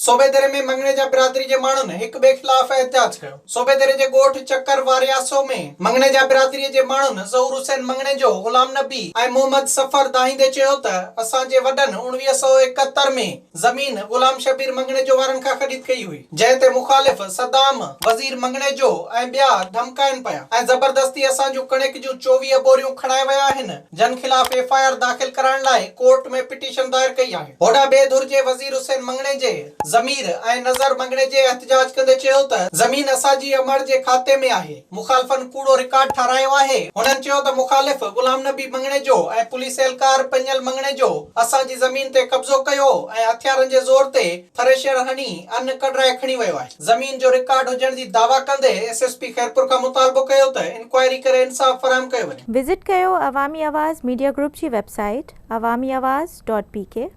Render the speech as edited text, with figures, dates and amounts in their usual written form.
صوبيدري ۾ مڱڻيجا برادري جي ماڻهن هڪ ٻئي خلاف احتجاج ڪيو. صوبيدري جي ڳوٺ چڪر وارياسو ۾ مڱڻيجا برادري جي ماڻهن ظهور حسين مڱڻيجو، غلام نبي ۽ محمد صفر دانهيندي چيو ته اسان جي وڏن 1971 ۾ زمين غلام شبير مڱڻيجو وارن کان خريد ڪئي هئي، جنهن تي مخالف صدام، وزير مڱڻيجو ۽ ٻيا ڌمڪائين پيا ۽ زبردستي اسان جون ڪڻڪ جون 24 ٻوريون کڻائي ويا آهن. جن خلاف ايف I R داخل ڪرائڻ لاء ڪورٽ ۾ پٽيشن دائر ڪئي آهي. هوڏانهن ٻئي ڌر جي وزير حسين مڱڻيجي، ضمير ۽ نظر مڱڻيجي احتجاج ڪندي چيو ته زمين اسان جي امڙ جي کاتي ۾ آهي، مخالفن ڪوڙو رڪارڊ ٺارايو آهي. هنن چيو ته مخالف غلام نبي مڱڻيجو ۽ پوليس اهلڪار پڃل مڱڻيجو اسان جي زمين تي قبضو ڪيو ۽ هٿيارن جي زور تي ٿريشر هڻي ان ڪڍرائي کڻي ويو آهي. زمين جو رڪارڊ هجڻ جي دعويٰ ڪندي ايس ايس پي خيرپور کان مطالبو ڪيو ته انڪوائري ڪري انصاف فراهم ڪيو وڃي. وزٽ ڪيو عوامي آواز ميڊيا گروپ جي website Awami Awaz dot P K.